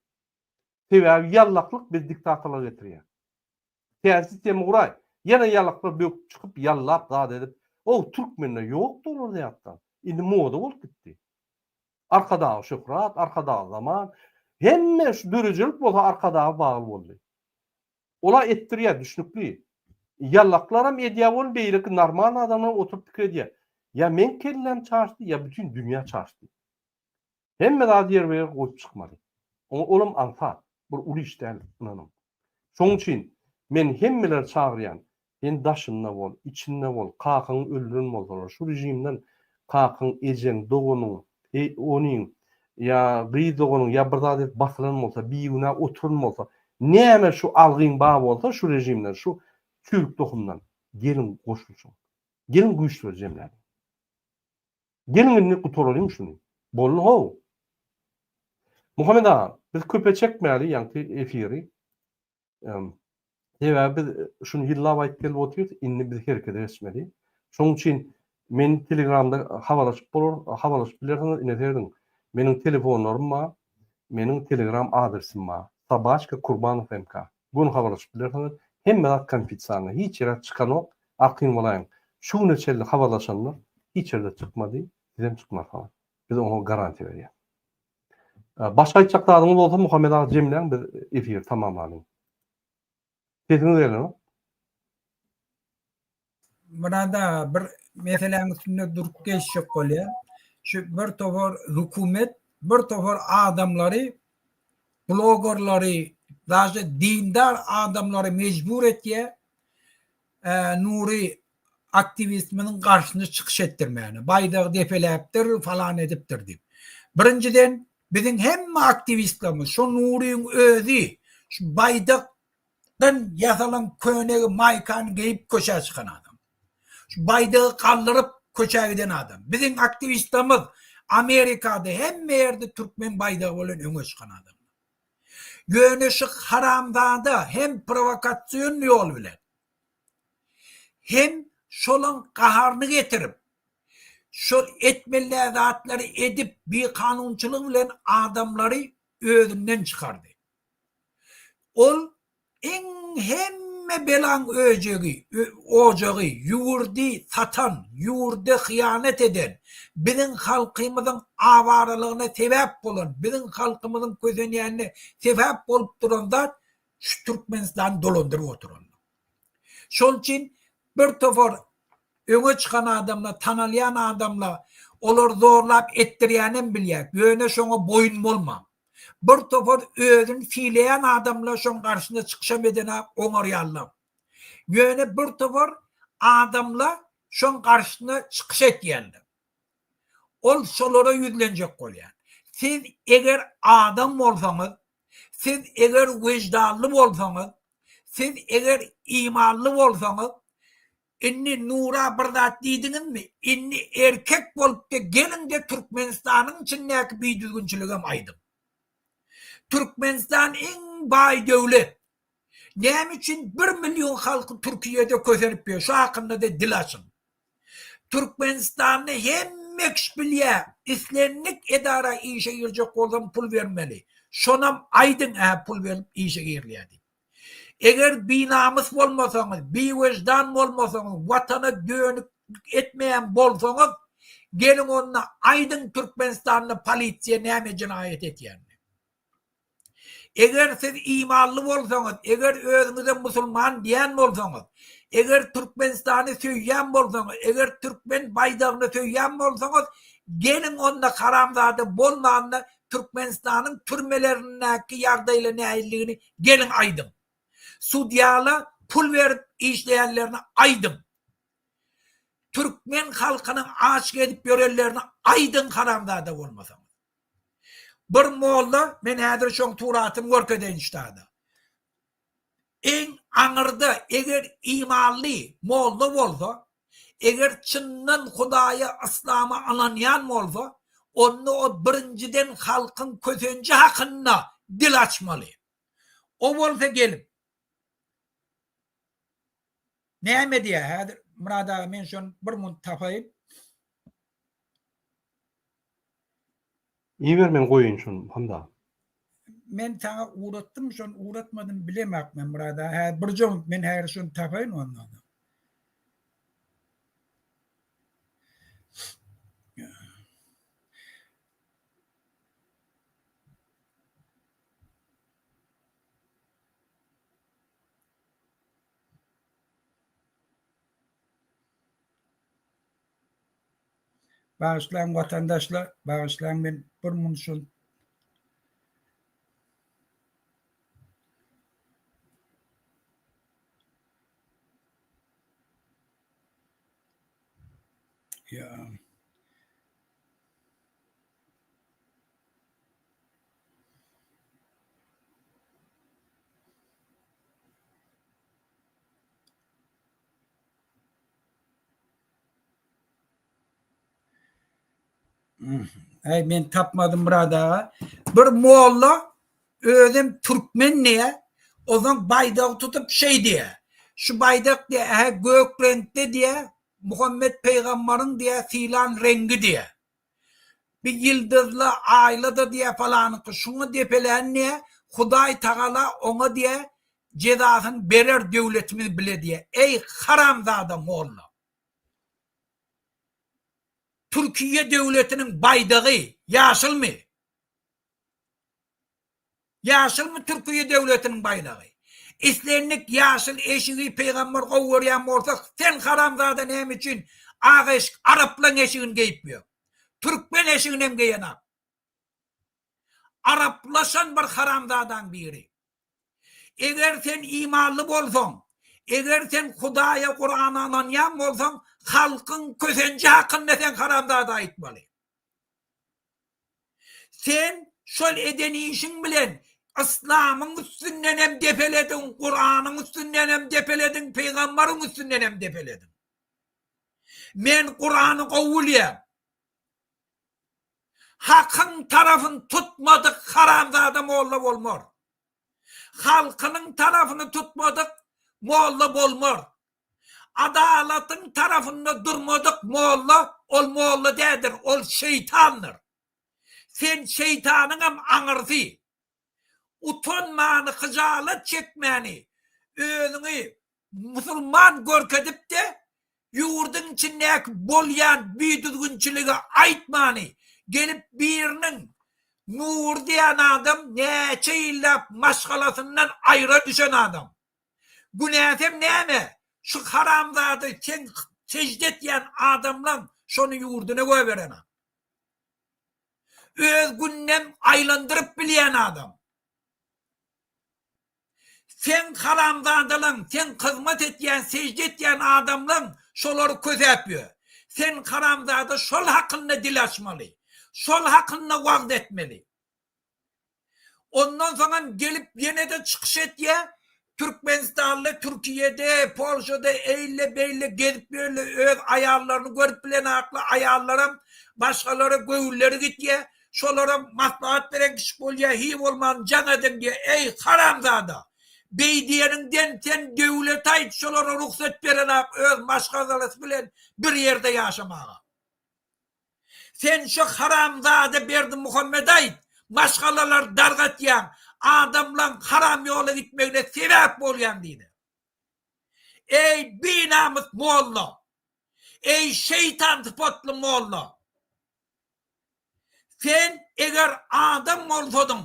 Sebäbi ýallaklyk bizi diktatorlyga getirýär. Täze sistema guraý. Ýene ýalaklar böküp çykyp ýallap zat edip. Ow türkmende ýokdy olar zyýatdan. Indi moda bolup gitdi. Arkadaga şöhrat, Arkadaga zaman. Hemme şu dörejelik bolsa Arkadaga bagly boldy. Ola etdirýär düşnükli. Ýallaklaram edýär ol beýleki normal adamlar oturyp pikir edýär. Ýa meň kelläm çaşdy ýa bütin dünýä çaşdy. Hemme zady ýerbe-ýer goýup çykmaly. Oňa olam aňsat, bir uly iş däl, ynanyň. Şonuň üçin men hemmeleri çagyrýan, sen daşynda bol, içinde bol, kakaňy öldüren bolsalar, şu režimden kakaň, ejeň, doganyň, onyň ýa gyz doganyň ýa bir zat edip basylan bolsa, bigünä oturan bolsa, näme şu algyň bar bolsa şu režimden, şu çüýrük tohumdan, geliň goşulyşyň. Geliň güýçleri jemläliň. Geliň indi gutaralyň şuny. Boldy how. Muhammet aga, biz köpe çekmäli ýaňky efiri. Sebäbi biz şuny ýyllap aýdyp gelip otyrys, indi biz herekete geçmeli. Şonuň üçin men Telegramda habarlaşyp bolar, habarlaşyp bilersiňiz, ine serediň. Meniň telefonlarym bar, meniň Telegram adresim bar. Sobaçka Kurbanow MK. Göni habarlaşyp bilersiňiz. Hemme zat konfidensialnyý, hiç ýere çykanok, arkaýyn bolaýyň. Şu güne çenli habarlaşanlar hiç ýerde çykmady, sizem çykmarsyňyz. Biz oňa garantiýa berýäs. Başga aýtjak zadyňyz bolsa Muhammet aga jemläň biz efiri tamamlalyň. Sesiňiz gelenok. Myrat aga bir meseläň üstünde durup geçjek bolýan. Şu bir topar hökümet bir topar adamlary blogerlary daže dindar adamlary mejbur etýär Nury aktiwistimiziň garşysyna çykyş etdirmäne. Baýdagy depeläpdir, falan edipdir diýip. Birinjiden biziň hemme aktiwistlerimiz şo Nuryň özi şu baýdak Dan ýasalan könegi maýkany geýip köçä çykan adam. Şu baýdagy galdyryp köçä giden adam. Biziň aktiwistlerimiz Amerikada hemme ýerde türkmen baýdagy bilen öňe çykan adamlar. Ýöne şu haramzada hem prowokasion ýol bilen hem şolaň gaharyny getirip şol etmeli däl zatlary edip bikanunçylyk bilen adamlary özünden çykardy. Ol iň hemme belaň öjegi, ojagy, ýurdy satan, ýurda hyýanat eden, biziň halkymyzyň awaralygyna sebäp bolan, biziň halkymyzyň kösenýänine sebäp bolup duran zat şu Türkmenistany dolandyryp oturanlar. Şol üçin bir topar öňe çykan adamlar, tanalýan adamlar, olar zorlap etdirýänem bilýär, ýöne şoňa boýun bolmaň. Bir topar özüni sylaýan adamlar şoň garşyna çykyşam edenok oňarýarlar. Ýöne bir topar adamlar şoň garşysyna çykyş etýärler. Ol şolara ýüzlenjek bolýar. Siz eger adam bolsaňyz, siz eger wyždanly bolsaňyz, siz eger imanly bolsaňyz, Indi Nura bir zat diýdiňizmi? Indi erkek bolupda geliňde Türkmenistanyň içindäki bidüzgünçiligem aýdyň. Türkmenistan iň baý döwlet. Näme üçin bir million halky Türkiýede kösenip ýör? Şu hakynda-da dil açyň. Türkmenistanda hemme kişi bilýär, islendik edara işe girjek bolsaň pul bermeli. Şonam aýdyň ä pul berlip işe girilýär diýip. Eger binamys bolmasaňyz, biweždan bolmasaňyz, watana dönüklik etmeýän bolsaňyz, geliň onda aýdyň Türkmenistanda polisiýa näme jenaýat etýänini. Eger siz imanly bolsaňyz, eger özüňize musulman diýen bolsaňyz, eger Türkmenistany söýýän bolsaňyz, eger türkmen baýdagyny söýýän bolsaňyz, geliň onda haramzada bolmanda Türkmenistanyň türmelerindäki ýagdaýla nähilidigini geliň aýdyň. Sudýala pul berip işleýänlerini aýdyň. Türkmen halkynyň aç gezip ýörenlerini aýdyň haramzada bolmasaňyz. Bir molla, men häzir şoň suratyny görkezeýin ştada. Iň aňyrda eger imanly molla bolsa, eger çyndan Hudaýa, yslama ynanýan bolsa, onda o birinjiden halkyň kösenji hakynda dil açmaly. O bolsa gelip näme diýýär häzir Myrat aga men şony bir munt tapaýyn. Iber men goýaýyn şony Hamza. Men saňa ugratdym şony ugratmadym bilemak men Myrat aga häzir birje munt men häzir şony tapaýyn ondan. Bagyşlaň watandaşlar, bagyşlaň men bir mun şol Ýa. Äý men tapmadym Myrat aga. Bir molla özem türkmen diýä, ozan baýdagy tutup şeý diýä. Şu baýdak diýä, ähä gök reňkde diýä, Muhammet pygambaryň diýä sylan reňgi diýä. Bir ýyldyzla, aýla-da diýä falanyňky şuňa depelän diýä, Hudaý tagala oňa diýä jezasyny berer döwletimiz bile diýä. Eý haramzada molla. Türkiýe döwletiniň baýdagy ýaşylmy? Ýaşylmy Türkiýe döwletiniň baýdagy? Islendik ýaşyl eşigi pygamber gowy görýän bolsa sen haramzada näme üçin ak eşik araplaň eşigini geýip ýör? Türkmen eşiginem geýenak. Araplaşan bir haramzadaň biri. Eger sen imanly bolsaň, eger sen Hudaýa Kurana ynanýan bolsaň, halkyň kösenji hakynda sen haramzada aýtmaly. Sen şol eden işiň bilen yslamyň üstünden hem depelediň, Kuranyň üstünden hem depelediň, pygambaryň üstünden hem depelediň. Men Kurany gowy bilýän. Hakyň tarafyny tutmadyk haramzada molla bolmar. Halkynyň tarafyny tutmadyk molla bolmar. Adalatyň tarafynda durmadyk molla ol molla däldir, ol şeýtandyr. Sen şeýtanyňam aňyrsy. Utanmany, hyjalat çekmäni, özüňi musulman görkezip-de, ýurduň içindäki bolýan bidüzgünçiligi aýtmany, gelip biriniň Nury diýen adam näçe ýyllap maşgalasyndan aýra düşen adam. Günäsem näme? Şu haramzada seň sežde etýän adamlaň şony ýurduna goýberenak. Öz gününem aýlandyryp bilýän adam. Seň haramzadalaň, seň hyzmat etýän, sežde etýän adamlaň şolary kösäp ýör. Sen haramzada şol hakynda dil açmaly. Şol hakynda wagz etmeli. Ondan soňam gelip ýene-de çykyş etýär, Türkmenistanly Türkiýede, Polşada eýle-beýle gezip ýörler, öz aýallaryny görüp bilenakly aýallaram başgalara göwünleri gitýär, şolara maslahat beren kişi bolýar, hiý bolman jaň ediň diýýär, eý haramzada! Beý diýeniňden sen döwlete aýt şolara rugsat berenak öz maşgalasy bilen bir ýerde ýaşamaga. Sen şu haramzada Berdimuhamede aýt, Maşgalalary dargatýaň, adamlaň haram ýola gitmegine sebäp bolýaň diýdi. Eý binamys molla! Eý şeýtan sypatly molla! Sen eger adam bolsadyň,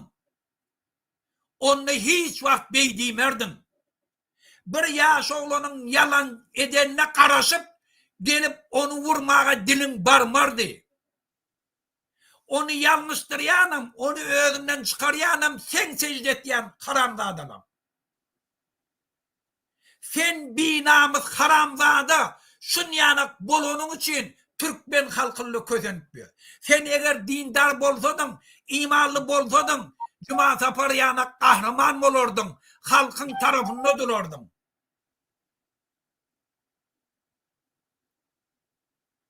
onda hiç wagt beý diýmerdiň. Bir ýaş oglanyň ýalan edenine garaşyp, gelip ony urmaga diliň barmardy. Ony ýalňyşdyrýanam, ony özünden çykarýanam seň sežde etýän haramzadalaň. Sen binamys haramzada şunýanak bolanyň üçin türkmen halkylla kösenip ýör. Sen eger dindar bolsadyň, imanly bolsadyň, Juma Sapar ýanak gahryman bolardyň, halkyň tarapynda durardyň.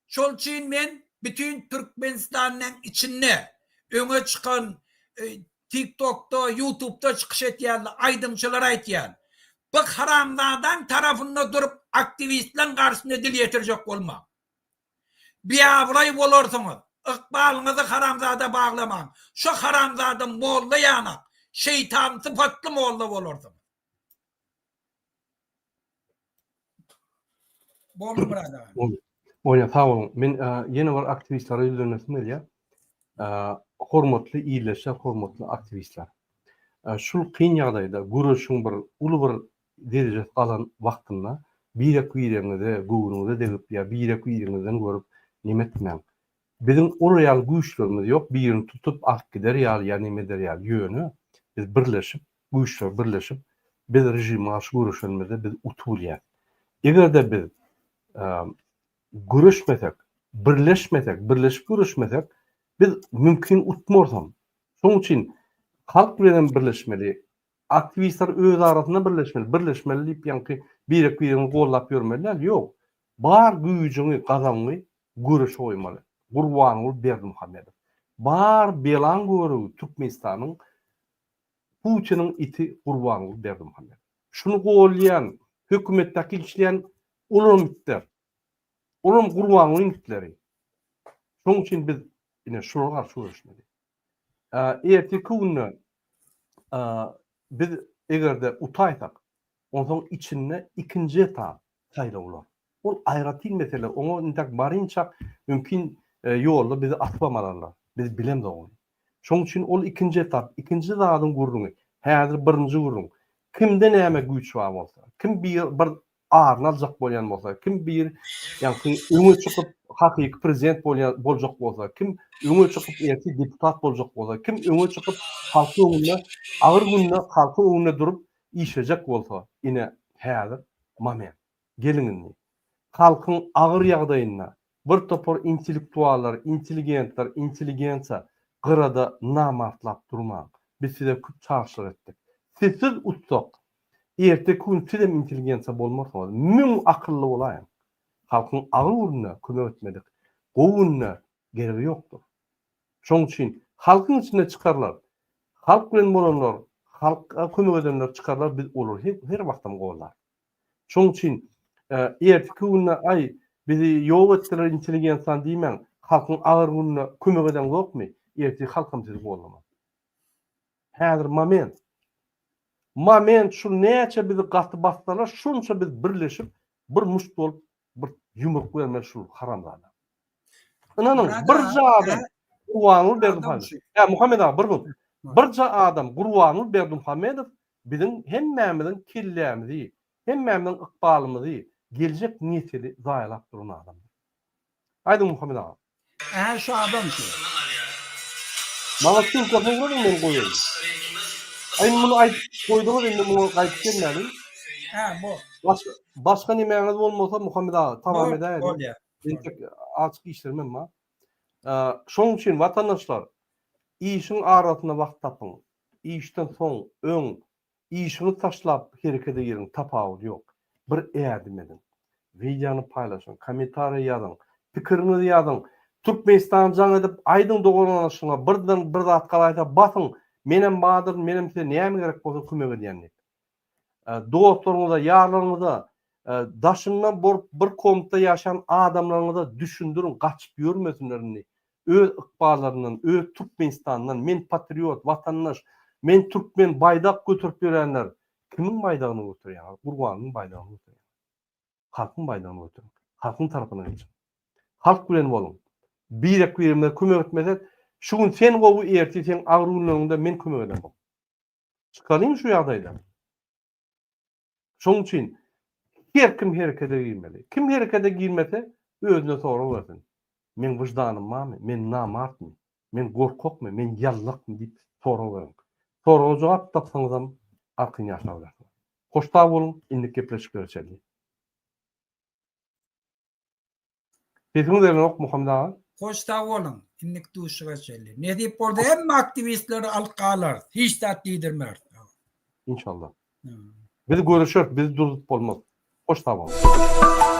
Şol üçin men bütin Türkmenistanyň içinde öňe çykan TikTokda, YouTubda çykyş etýän aýdymçylara aýtýan. Bu haramzadaň tarapynda durup aktiwistleň garşysynda dil ýetirjek bolmaň. Biabraý bolarsyňyz. Ykbalyňyzy haramzada baglamaň. Şo haramzada molla ýanak, şeýtan sypatly molla bolarsyňyz. Boldy Myrat aga. Boldy. Bolýar, sag boluň. Men ýene bir aktiwistlere ýüzlenesim gelýär. Hormatly ildeşler, hormatly aktiwistler. Şul kyn ýagdaýda göreşiň bir uly bir derejesi galan wagtynda birek-biregiňize göwnüňize degip ýa birek-biriňizden görüp neme etmäň. Biziň ol ýaly güýçlerimiz ýok, birini tutup alyp gider ýaly ýa neme eder ýaly. Ýöne biz birleşip, güýçler birleşip, biz režime garşy göreşenimizde biz utup bilýäs. Eger-de biz göreşmesek, birleşmesek, birleşip göreşmesek, biz mümkin utmarsam. Şonuň üçin halk bilen hem birleşmeli, aktiwistler öz arasynda birleşmeli, birleşmeli diýip ýaňky birek-biregiňi gollap ýörmeli däl, ýok. Bar güýjüňi, gazabyňy göreşe goýmaly. Gurbanguly Berdimuhamedow. Bar belaň görügi Türkmenistanyň Putiniň iti Gurbanguly Berdimuhamedow. Şuny golýan, hökümetdäki işleýän olaram itler. Olaram Gurbangulyň itleri. Şonuň üçin biz ine şulara garşy göreşmeli. Ertirki günde biz eger-de utaýsak, onsoň içinde ikinji etap saýlawlar. Ol aýratyn mesele, oňa intäk barynçak mümkin ýolda bizi atypam alarlar. Biz bilemzok ony. Şonuň üçin ol ikinji etap, ikinji zadyň gürrüňi. Häzir birinji gürrüň. Kimde näme güýç bar bolsa, kim bir bir aryny aljak bolýan bolsa, kim bir ýaňky öňe çykyp hakyky prezident bolýan boljak bolsa, kim öňe çykyp ertir deputat boljak bolsa, kim öňe çykyp halkyň öňünde agyr günde halkyň öňünde durup işlejek bolsa, ine häzir moment. Geliň indi. Halkyň agyr ýagdaýynda bir topar intellektuallar, intelligentler, intelligensiýa gyrada namartlap durmaň. Biz size köp çagyşlyk etdik. Sizsiz utsak, erteki gün sizem intelligensiýa bolmarsyňyz. Müň akylly bolaýyň. Halkyň agyr gününde kömek etmedik, gowy gününde geregi ýokdur. Şonuň üçin halkyň içinde çykarlar. Halk bilen bolanlar, halka kömek edenler çykarlar, biz olary her wagtam goldarys. Şonuň üçin erteki günde aý bizi ýok etdiler intelligensiýany diýmäň, halkyň agyr gününde kömek edeňzokmy, ertir halkam sizi gollamaz. Häzir moment. Moment şu näçe bizi gaty bassalar şonça biz birleşip bir muşt bolup bir ýumruk bermeli şul haramzada. Ynanyň birje adam Gurbanguly Berdimuhamedow. Ýa Muhammet aga bir minut. Birje adam Gurbanguly Berdimuhamedow biziň hemmämiziň kellämizi, hemmämiziň ykbalymyzy, geljek nesili zaýalap duran adamdyr. Aýdyň Muhammet aga. Ä şu adam şu. Maňa ssylkasyny ugradyň men goýaýyn. Aý indi muny aýdyp goýduňyz indi muňa gaýdyp gelmäliň. Hä bu. Başga başga nemäňiz bolmasa Muhammet aga tamam edäýeliň. Bolýar. Entek azjyk işlerim hem bar. Şonuň üçin watandaşlar işiň arasynda wagt tapyň. Işden soň, öň, işiňizi taşlap herekete giriň, tapawudy ýok. Bir ädim ediň. Wideony paýlaşyň, kommentariýa ýazyň, pikiriňizi ýazyň. Türkmenistana jaň edip aýdyň dogan-gardaşyňa birden bir zat galaýsa basyň, menem bardyryn, menem size näme gerek bolsa kömek edýän diýip. Dostlaryňyza, ýarlaryňyza, daşynda bolup bir komnatda ýaşan adamlaryňyza düşündiriň, gaçyp ýörmesinler indi. Öz ykballaryndan, öz Türkmenistanyndan, men patriot, watandaş, men türkmen baýdak göterip ýörenler kimiň baýdagyny göterýäňiz? Gurbanyň baýdagyny göterýäňiz. Halkyň baýdagyny göteriň. Halkyň tarapyna geçiň. Halk bilen boluň. Birek-birimize kömek etmesek, şu gün sen gowy, ertir seň agyr günleriňde men kömek edemok. Çykalyň şu ýagdaýdan. Şonuň üçin her kim herekete girmeli. Kim herekete girmese, özüne sorag bersin. Meň wyždanym barmy? Men namartmy? Men gorkakmy? Men ýallakmy? diýip sorag beriň. Soraga jogap tapsaňyzam arkaýyn ýaşaberersiňiz. Hoş sag boluň, indiki gepleşiklere çenli. Sesiňiz gelenok Muhammet aga. Hoş sag boluň, indiki duşuşyga çenli. Nesip bolsa hemme aktiwistleri alyp galarys. Hiç zat diýdirmeris. Inşallah. Biz görüşeris, bizi durzup bolmaz. Hoş sag boluň.